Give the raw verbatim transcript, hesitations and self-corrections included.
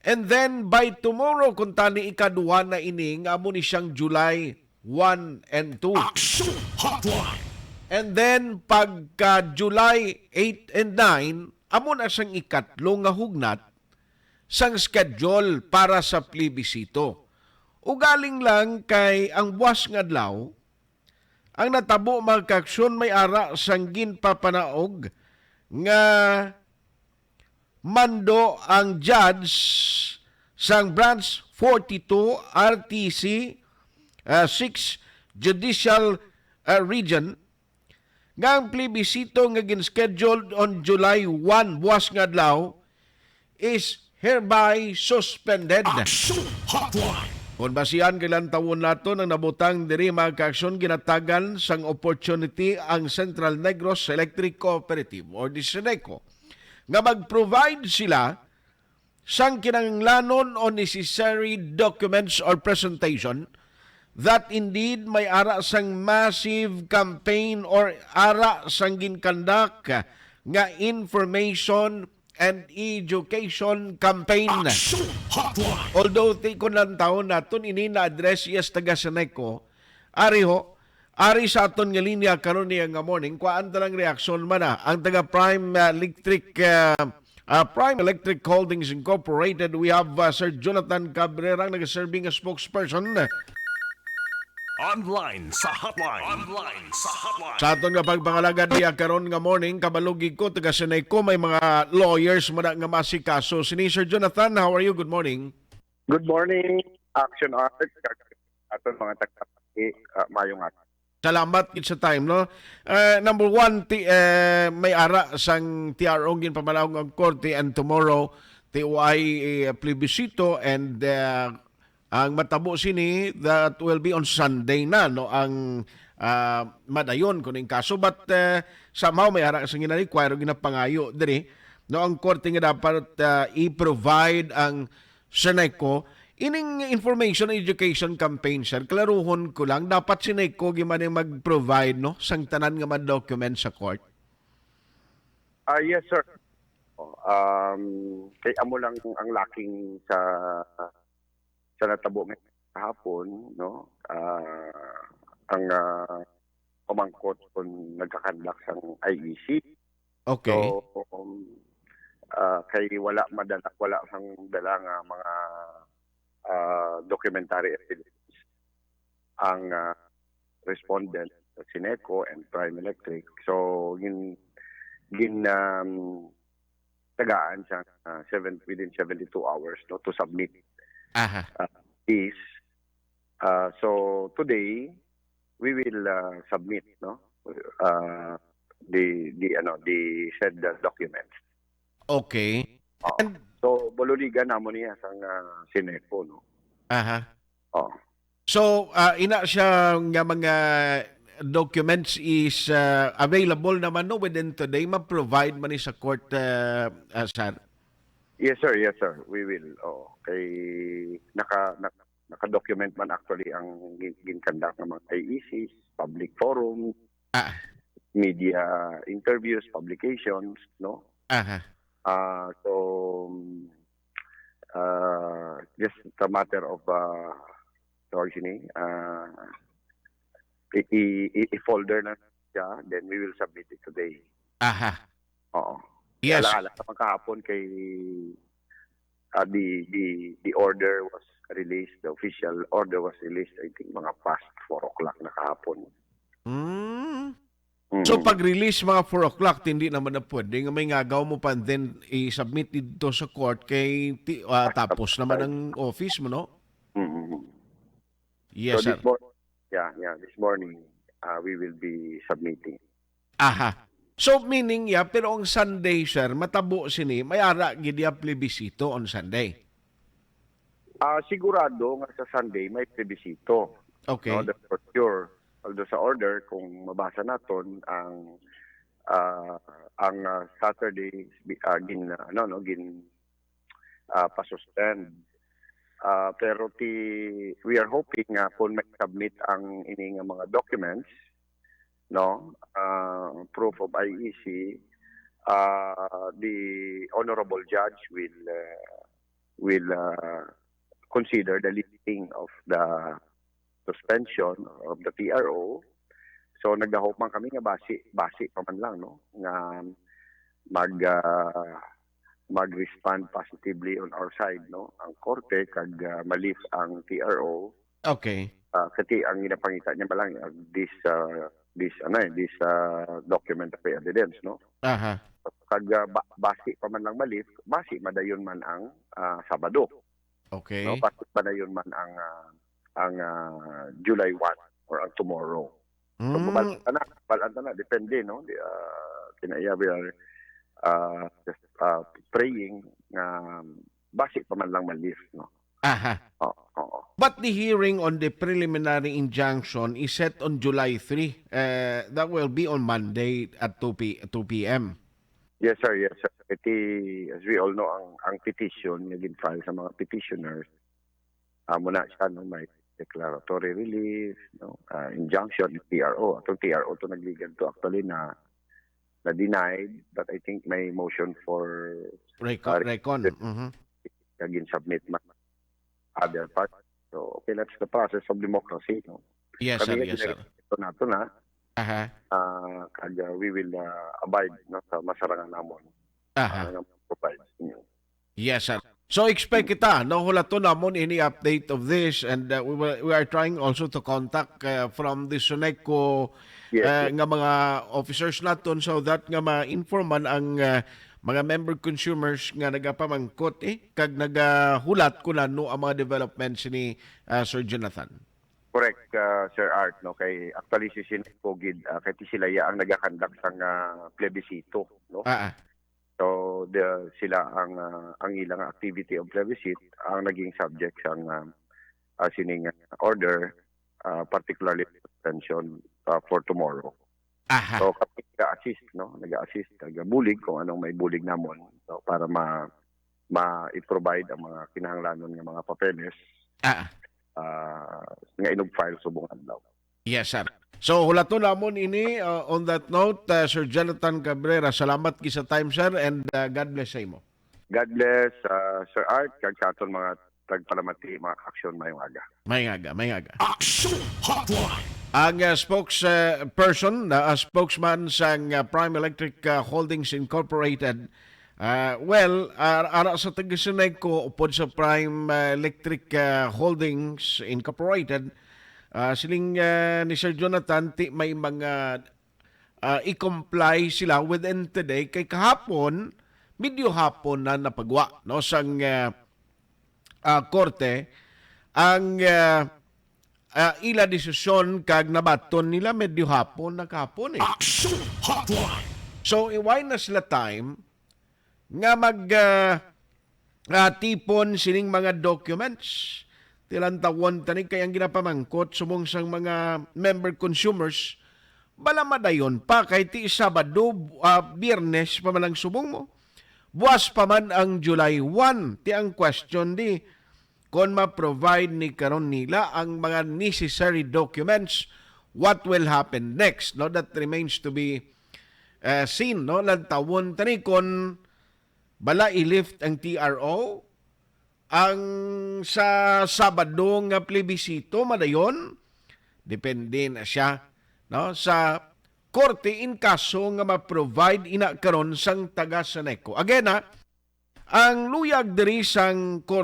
And then by tomorrow, kung tani ikadwa na ini, nga amo ni siyang July one and two. Action Hotline! And then pagka July eight and nine, amo na siyang ikatlo nga hugnat sang schedule para sa plebisito. Ugaling lang kay ang buwas nga adlaw, ang natabo, mga kaaksyon, may ara sang ginpapanaog nga mando ang judge sang Branch forty-two R T C, ah, six Judicial, ah, Region, nga ang plebisito nga gin-scheduled on July one, buwas nga adlaw, is hereby suspended. Action Hotline! Kon basihan, kay lantawon naton ang nabutang diri, mga kaaksyon, ginatagan sang opportunity ang Central Negros Electric Cooperative or the SENECO nga mag-provide sila sang kinahanglanon o necessary documents or presentation that indeed may ara sang massive campaign or ara sang ginkandak nga information and education campaign. Action Hotline! Although, ti, kung lantawon naton, ini na-address, yes, taga SENECO. Ari ho, ari sa aton nga linya karon niya nga morning, kuhaan ta lang reaksyon man na ang taga Prime, ah, Electric, ah, ah, Prime Electric Holdings Incorporated. We have, ah, Sir Jonathan Cabrera, nga nagaserve nga spokesperson. Online sa hotline. Online sa hotline. Sa aton nga pagpangalagad niya karon nga morning, kabalo gid ko, taga SENECO, may mga lawyers man na nga masikaso sini. Sir Jonathan, how are you? Good morning. Good morning, Action Art, kag aton mga tagapakinig, ah, maayong hapon. Salamat gid sa time, no? Eh, number one, ti, eh, may ara sang T R O ginpamalaog ang korte, and tomorrow, T O I, eh, plebisito, and, eh, ang matabo sini, that will be on Sunday na, no? Ang, ah, madayon kuno ang kaso, but, eh, somehow may ara sang gina-require o ginapangayo diri, no? Ang korte nga dapat, ah, i-provide ang SENECO, ining information education campaign, sir, klaruhon ko lang, dapat SENECO gid man ang mag-provide, no, sang tanan nga mga documents sa court? Ah, yes, sir. Oh, um, kay amo lang ang lacking sa, sa natabo nga kahapon, no? Ah, ang, ah, pamangkot kung nagkakandak sang I E C. Okay. So, um, ah, kay wala madala, wala sang dala nga mga, ah, documentary evidence ang, ah, respondent sa SENECO and Prime Electric. So, gin-, gin-, um, tagaan siya, ah, seven, within seventy-two hours, no, to submit, Aha. ah, this. Ah, so, today, we will, ah, submit, no, ah, the, the, ano, the said, ah, documents. Okay. Oo. And So, bululigan namo niya sang, ah, SENECO, no? Aha. Oh. So, ah, ina siya nga mga documents is, ah, available naman, no, within today, ma-provide man ni sa court, ah, ah, sir? Yes, sir. Yes, sir. We will. Oh, kay naka, nak-, naka-document man actually ang gin-, ginkandak ng mga I E Cs, public forum, Ah. media interviews, publications, no? Aha. Ah, so, ah, just a matter of, ah, tawag sini, ah, i-, i-, i-, i-folder na siya, then we will submit it today. Aha. Oo. Yes. Ala-ala sa pagkahapon kay, ah, the, the, the order was released, the official order was released, I think, mga past four o'clock na kahapon. Mm. So, Mm. pag-release, mga four o'clock, hindi naman na pwede nga may ngagaw mo pa and then i-submit dito sa court kay ti-, ah, At tapos naman ang office mo, no? Mm. Yes, So, sir. this mor-, yeah, yeah, this morning, uh, we will be submitting. Aha. So, meaning, yeah, pero ang Sunday, sir, matabo sini, may ara gid ya plebisito on Sunday. Ah, sigurado nga sa Sunday may plebisito. Okay. No, that's for sure. Although sa order, kung mabasa naton, ang, ah, ang, ah, Saturday, bi-, ah, gin-, ano, no, gin-, ah, pa-suspend. Ah, pero ti-, we are hoping nga kung may submit ang ini nga mga documents, no, ah, proof of I E C, ah, the honorable judge will, ah, will uh, consider the lifting of the suspension of the T R O. So nagdahop man kami nga basi, basi pa man lang, no, nga mag uh, mag-respond positively on our side, no, ang korte kag uh, ma-lift ang T R O. Okay. Uh, kasi ang ginapangita niya man lang uh, this uh, this ano eh, this uh, documentary evidence, no. Aha. Kag uh, ba- basi pa man lang ma-lift, basi madayon man ang uh, Sabado. Okay. No, basi madayon man ang uh, ang uh, July one or ang tomorrow. So, Mm, babalan na, babalan na, depende, no? Di, uh, kinaiya, we are uh, just uh, praying nga basi pa man lang ma-lift, no? Aha. Oo, oo. But the hearing on the preliminary injunction is set on July three. Uh, that will be on Monday at two p two p.m. Yes, sir. Yes, sir. Iti, as we all know, ang ang petition nga gin-file sa mga petitioners, amo na siya, no, may declaratory relief, no, ah, injunction, T R O. Atong T R O to nagligad to actually na na denied, but I think may motion for Recon. Ah, Recon. Mhm. nga gin-submit man other part. So, okay, that's the process of democracy, no? Yes, sir. Kami Yes, sir. Ito nato na, Aha. ah, kag uh, we will uh, abide, no, sa masarangan namon. Aha. Ah, nga provide. Yes, sir. So expect kita, no, hulaton namon any update of this, and uh, we will, we are trying also to contact uh, from the Soneco Yes, uh, yes. nga mga officers naton so that nga ma-informan ang uh, mga member consumers nga nagapamangkot eh kag nagahulat kun ano ang mga developments ni uh, Sir Jonathan. Correct, uh, Sir Art, no, kay actually si Soneco gid, uh, kay ti sila ya ang nagakandak sang uh, plebisito, no. Ah, ah. So the, sila ang uh, ang ilang activity of plebiscite ang naging subject sang uh, uh, sining uh, order, uh, particularly suspension uh, for tomorrow. Aha. So kami nag-assist, no, nag-assist, nagabulig kung anong may bulig namon, no, para ma ma-provide ang mga kinahanglanon nga mga papeles Ah, uh, nga inug-file subong adlaw. Yes, sir. So hulaton namon ini uh, on that note, uh, Sir Jonathan Cabrera, salamat gid sa time, sir, and uh, God bless sa imo. God bless, uh, Sir Art, kag sa aton mga tagpalamati, mga aksyon, mayong aga. May aga, may aga. Action Hotline. Ang uh, spokesperson, uh, spokesman sang uh, Prime Electric uh, Holdings Incorporated, uh, well, uh, ara sa taga-Soneco upod sa Prime uh, Electric uh, Holdings Incorporated, uh, siling uh, ni Sir Jonathan, ti may mga uh, i-comply sila within today kay kahapon, medyo hapon na napagwa, no, sang uh, uh, korte ang uh, uh, ila desisyon kag nabaton nila medyo hapon na kahapon eh. Action Hotline. So, iway na sila time nga mag uh, uh, tipon sining mga documents. Tilantawon tani kay ang ginapamangkot subong sang mga member consumers bala madayon pa kay ti Sabado, uh, Biyernes pa man ang subong mo. Buwas pa man ang July one. Ti ang question di kon ma-provide ni karon nila ang mga necessary documents, what will happen next? No, that remains to be uh, seen, no? Lantawon tani kon bala i-lift ang T R O ang sa Sabado nga plebisito madayon, depende na siya, no, sa korte in kaso nga ma-provide ina karon sang taga Soneco. Again ha, ang luyag diri sang korte